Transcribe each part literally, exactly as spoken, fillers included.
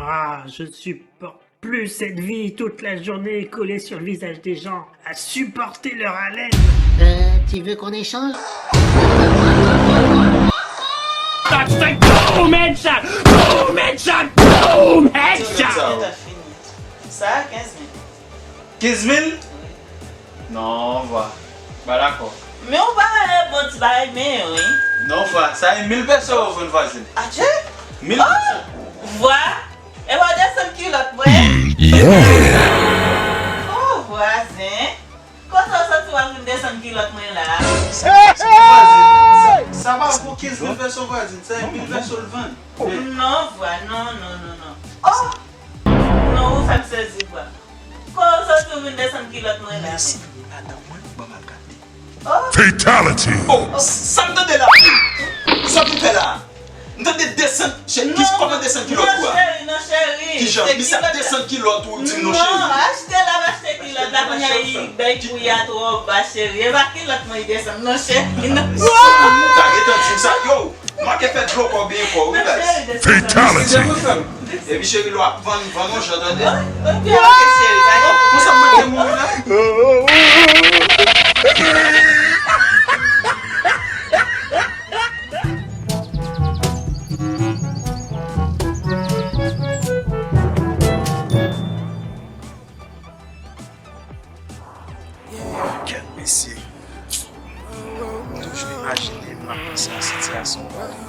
Ah, je ne supporte plus cette vie, toute la journée collée sur le visage des gens, à supporter leur haleine. Euh, tu veux qu'on échange? Boom, headshot! Boom, headshot! Boom, headshot! Sa a kenz mil. Kenz mil? Non, vwa. Pa dakò. Men ou pa wè bon ti bagay men wi. Non, vwa. Sa e mil peso yo vann vwazin. Atye? Mil peso. Vwa. E pa w desann kilòt mwen? Yeah. Oh, vwazen. Kote w soti w ap vin desann kilòt mwen la? Sa, sa, vwazen, sa, sa pa pou kenz mil peso vwazin. Sa e mil peso l vann. Non, vwa. Non, non, non, non. Oh! Non, ou fè m sezi, vwa. Kote w soti w vin desann kilòt mwen la? Mèsi, madanm mwen, ban m al gade. Oh! Fatality! Oh, sa m tande la? Sa pou fè la? M tande desann, chè, ki, kòman desann kilòt ou a? Non, cheri, non, cheri. Kijan? Misye ap desann kilòt ou, ou di m non, cheri. Non, achte la, m achte kilòt la, kounye a, bèy pou y a twò ba, cheri. E pa kilòt mwen desann, non, cheri, non. Ta gentan di m sa, yo! Manke fè dlo kò byen fò wi baz. Fatality. Epi cheri lò ap vann, vann yon jan tande. Konsa m manke mouri la. Kèt mesye. M toujou imajine m ap panse a sitiyasyon parèy.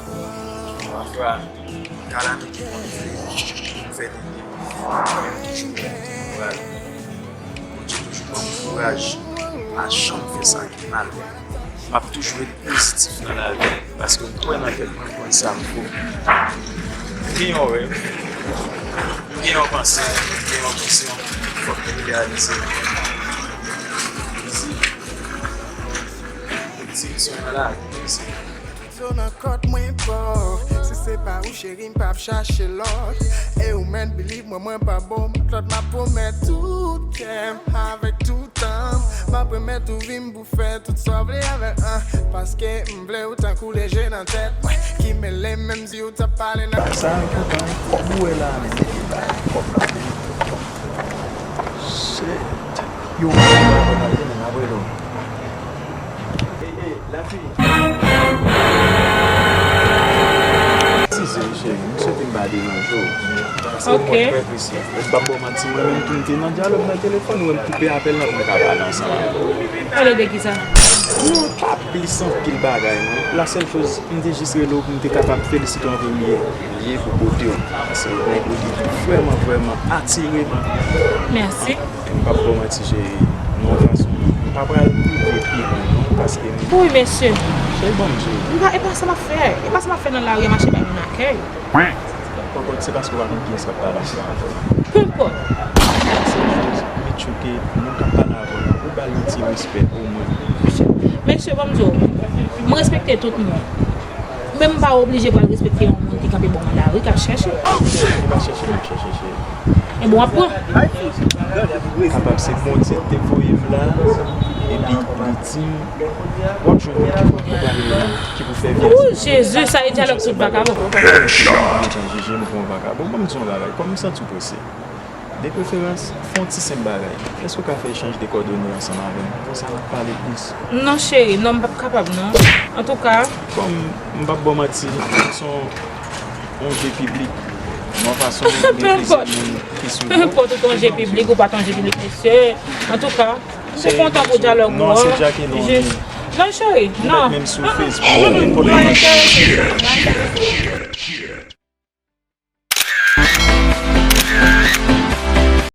Pafwa, m ka lage ki konn vle pou m fè de vre. Bondye toujou ban m kouraj. Bondye toujou ban m kouraj. Pa janm fè sa ki mal. M ap toujou ret pozitif nan lavi, paske m kwè nan tèt mwen, m konn sa m vo. M gen yon rèv, m gen yon panse, m gen yon vizyon, fòk mwen reyalize l. Direksyon nan lavi, se Zo nan kòt mwen pa w. Si se pa ou cheri m p ap chache lòt. E ou mèt believe mwen, mwen pa bon lòt, m ap pwomèt tout kè m avèk tout anm. M ap remèt ou vi m pou fè tout sa w vle avè l, ah. Paske m vle ou tankou leje nan tèt mwen ki mele, menm si w t ap pale nan. Sa enpòtan, kòb ou wè la a, men depi bay kòb la. Shit. Yo, mwen pa pale nan apre lò. Hey, hey, lafi. Eskize m, cheri, m swete m pa deranje w. Paske mwen trè prese. Mwen p ap ba w manti, mwen menm tou m te nan dyalòg nan telefòn, ou wè m koupe apèl lan pou m ka pale ansanm avè w. Pale de kisa? Non, pa plis anpil bagay, non. La sèl choz, m te jis rele w pou m te kapab felisite w an premye lye pou bote w. Paske w gon bote ki vrèman, vrèman atire m. Mèsi. M p ap ba w manti, cheri. Nan yon fason, m pa pral prive pi lwen, non, paske m... Wi, mesye. Cheri, ban m, cheri. M pa, e pa sa m ap fè. E pa sa m ap fè nan lari a, mache bay moun akèy. Pòpòt, se paske w pa konn kiyès k ap pale ansanm avè w. Penpòt. Sèl choz, make sure ke moun k ap pale avè w, ou ba l yon ti respè omwen. Mesye, ban m di w, m respekte tout moun. Men m pa oblije pral respekte yon moun ki kanpe bò mwen lari, k ap chèche. E pa chèche m ap chèche, cheri. Ebyen w ap pran. Kapab se Bondye ki te voye m la, epi li di m, w ap jwenn moun ki pou akonpanye w, ki pou fè vi a. Ooh, Jezi, sa e dyalòg tout vakabon. Ou gentan jije m pou yon vakabon. Bon, ban m di yon bagay, kòm m santi w prese, de preferans, fè yon ti senp bagay. Èske w ka fè echanj de kòdone ansanm avè m? Konsa n ap pale plis. Non, cheri, non, m p ap kapab, non. Antouka. Kòm m p ap ba w manti, se yon, yon je piblik. Yon fason de plizyè moun ki sou w. Penpòt ou t yon je piblik ou pa t yon je piblik, mesye. Antouka, m kontan pou dyalòg ou an. Non, se Jackie non. Non, cheri, non. Menm sou Facebook, nenpòt moun.